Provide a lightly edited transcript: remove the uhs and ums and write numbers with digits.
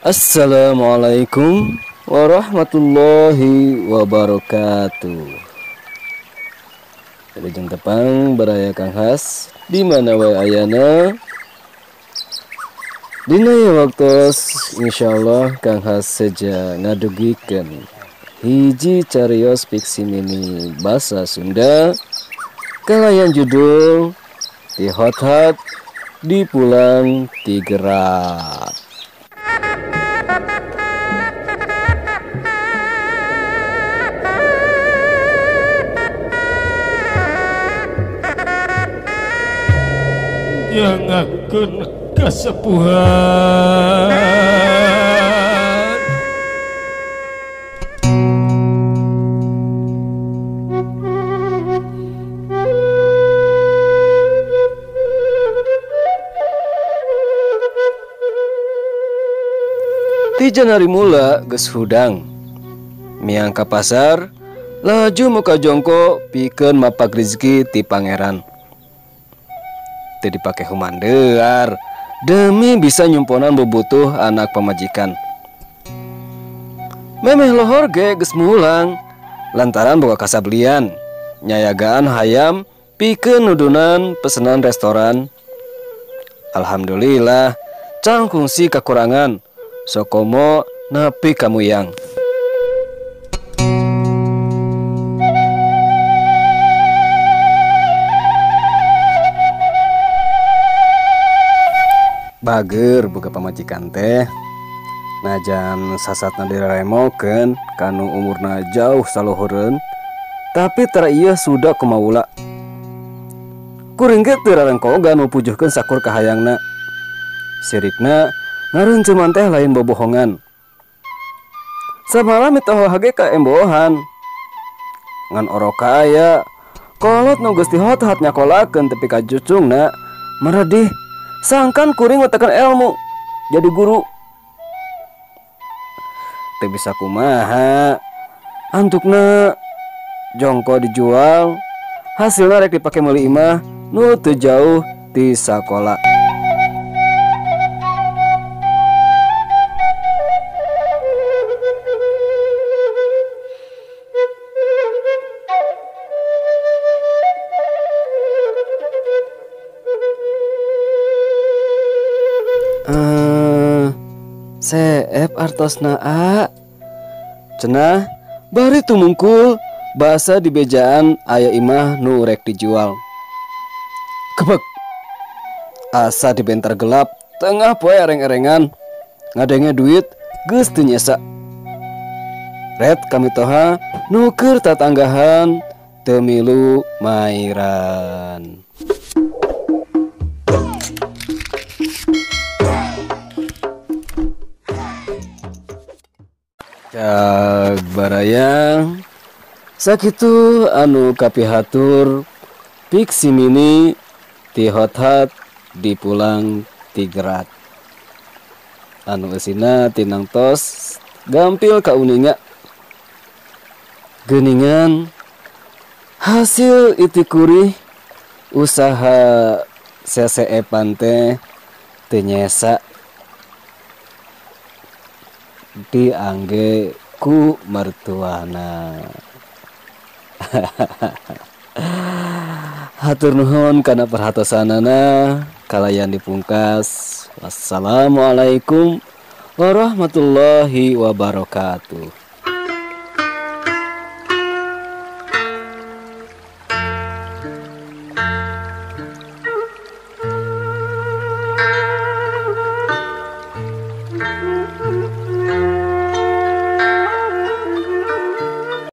Assalamualaikum warahmatullahi wabarakatuh. Wilujeng tepang baraya Kang Has di mana wae ayana. Dina ieu waktos insyaallah Kang Has seja ngadugikeun hiji carios fiksi mini basa Sunda kalayan judul Ti Hot-Hot di Pulang Tigerat. Nyangakeun kasepuhan Ti Januari mula geus hudang miang ka pasar laju muka jongko pikeun mapak rezeki ti pangeran. Teu dipake humandear demi bisa nyumponan bubutuh anak pamajikan. Memeh lohor ge geus mulang lantaran boga kasablian nyayagaan hayam pikeun nudunan pesenan restoran. Alhamdulillah can kungsi kakurangan sokomo nepi kamuyang. Bager buka pamajikan teh najan sasatna diremokeun kanu umurna jauh saluhureun tapi tara ieu sudah kumaula. Kuring ge teu rarengkogan mupujuhkeun sakur kahayangna. Sirikna ngareunceman teh lain bobohongan. Samalah mitoho hage ka embohan. Ngan oroka aya kolot nu geus dihot-hot nyakolakeun tepi ka cucungna meredih. Sangkan kuring watakan ilmu jadi guru. Teu bisa kumaha antukna jongko dijual hasilna rek dipake meuli imah nu teu jauh ti sakola. Seep artosna a cenah bari tumungkul basa di bejaan aya imah nu rek dijual. Kebek asa dibentar gelap tengah poe ereng-erengan ngadenge duit geus teu nyesa. Red kami toha nu keur tatanggahan teu milu mairan. Cag barayang sakitu anu kapihatur fiksi mini Ti Hot-Hot di Pulang Tigerat anu eusina tinang tos gampil kauninga geuningan hasil itikurih usaha CCE-pan teh teu nyesa diangge ku mertuana. Hatur nuhun kana perhatosanana kalayan dipungkas. Wassalamualaikum warahmatullahi wabarakatuh.